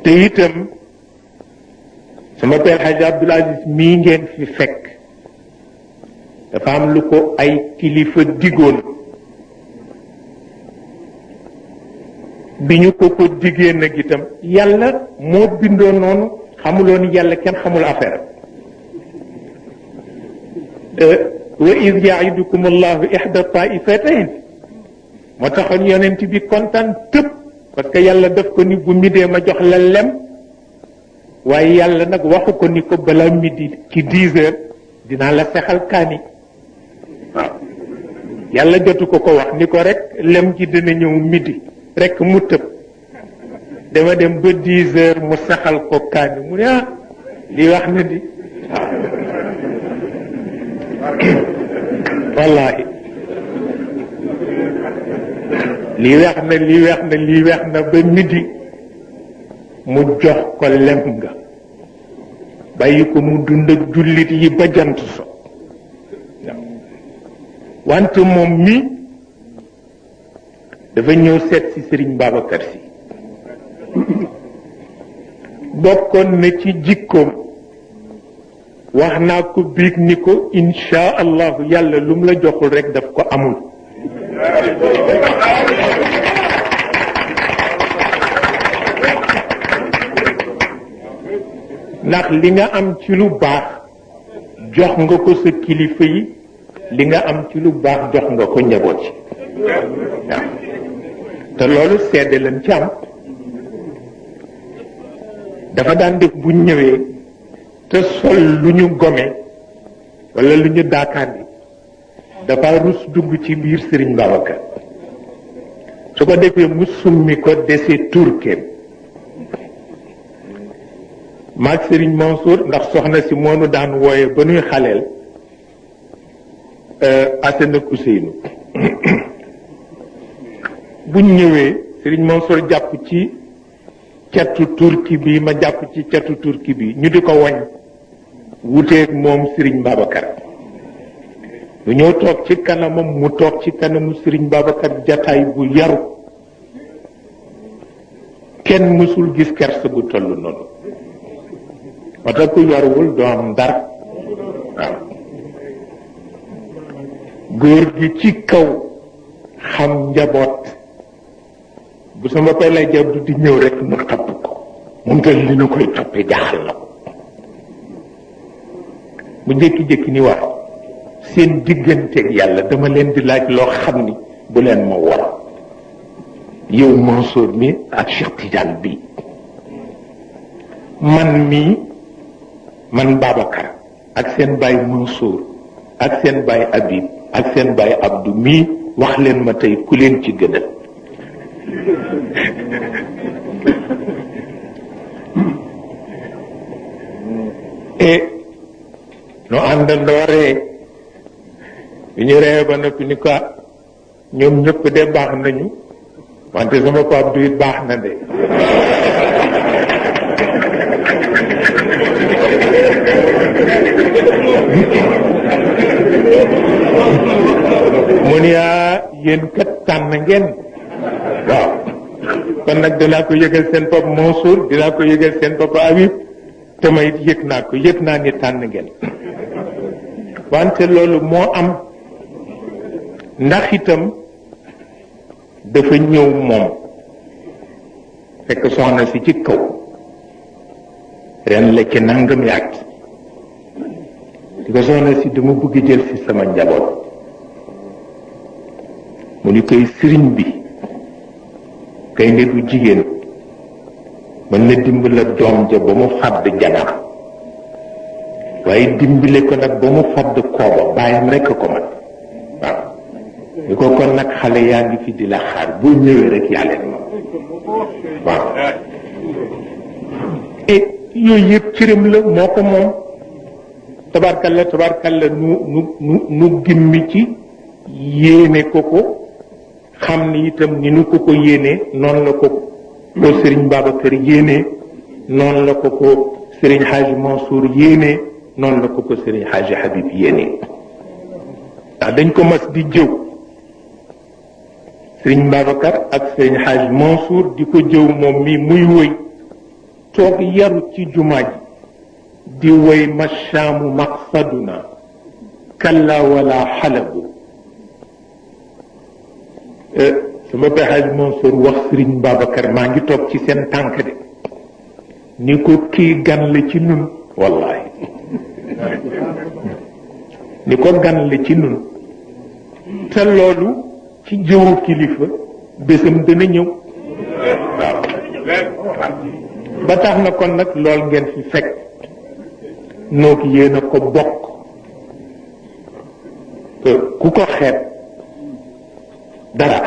te itam sama père Hadj Abdoul Aziz mii ngeen fi fekk dafa am lu ko ay kilifa digoon bi ñu ko diggee nag itam yàlla moo bindoo noonu xamuloon yàlla kenn xamul affaire wa iz yaidukum allahu ihda taifatayn moo taxoon yonent bi kontaan tëb parce que yàlla daf ko ni bu midee ma jox la lem waaye yàlla nag waxu ko ni ko balaa midi ci 10 heures dinaa la sexal kaani waaw yàlla jotu ko wax ni ko rek lem ji dina ñëw midi rek mu tëb dama dem ba 10 heures mu saxal ko kaani mu ne lii wax na di wallahi lii weex na ba midi mu jox ko lem nga bàyyi ko mu dund ak jullit yi ba jant so wante moom mi dafa ñëw seet si Serigne Babacar Sy bokkoon na ci jikkoom wax naa ko biig ni ko insha allahu yàlla lu mu la joxul rek daf ko amul ndax li nga am ci lu baax jox nga ko sa kilifa yi li nga am ci lu baax jox nga ko njaboot ci waaw te loolu sedd leen ci am dafa daan def bu ñëwee te sol lu ñu gome wala lu ñu daakaandi dafa rus dugg ci biir Serigne Babacar su ko defee mu summi ko dese turkeem maag Serigne Mansour ndax soxna si moonu daan wooye ba nuy xaleel Asena Ousseynou buñ ñëwee Serigne Mansour jàpp ci catu turki bi ma jàpp ci catu turki bi ñu di ko wañ wuteeg moom Serigne Babacar lu ñëw toog ci kanamam mu toog ci kanamu Serigne Babacar jataay bu yaru kenn mësul gis kersa bu toll noonu moo tax ku yaruwul doo am dara waaw góor gi ci kaw xam njaboot bu sama pay lay jab du di ñëw rek mu topp ko moom tal li nu koy toppee jaaxal na ko bu jékki-jékki ni wax seen digganteeg yàlla dama leen di laaj loo xam ni bu leen ma war yow Mansour mi ak Cheikh Tidiane bi man Babacar ak seen baay Mansour ak seen baay Habib ak seen baay Abdou mii wax leen ma tey ku leen ci gënal et nu àndandoo ree bi ñu ree ba noppi ni ko ñoom ñëpp de baax nañu wante sama ko Abdou it baax na de mu ni yéen kat tànn ngeen waaw kon nag dinaa ko yëgal seen papa Mansour dinaa ko yëgal seen papa Habib te may yëg naa ni tànn ngeen wante loolu moo am ndax itam dafa ñëw moom fekk soxna si ci kaw ren la ci nangam yàgg di ko soxna si dama bëgg jël si sama njaboot mu ni koy sëriñ bi kay ne du jigéen mën na dimbale doom ja ba mu fàdd jabar waaye dimbale ko nag ba mu fàdd kooba bàyyam rekk ko man waaw ñu ko kon nag xale yaa ngi fi di la xaar boo ñëwee rek yaa leen moom waaw et yooyu yëpp cëram la moo ko moom tabarkalla nu gimmi ci yéene ko xam ni itam ni nu ko yéene noonu la ko Serigne Babacar yéene noonu la ko Serigne Hadji Mansour yéene noonu la ko Serigne Hadji Habib yéene ndax dañ ko mas di jëw Serigne Babacar ak Serigne Hadji Mansour di ko jëw moom mi muy wëy toog yaru ci jumaa ji di woy mashaamu maqsaduna kalla wala xalabu sama pexaaj Mansour wax Sëriñ Babacar maa ngi toog ci seen tànk de ni ko kii gan la ci nun wallahi ni ko gan la ci nun te loolu ci jëwu kilifa bésam dana ñëw waaw ba tax na kon nag lool ngeen fi fekk noog yéen a ko bokk ku ko xeet dara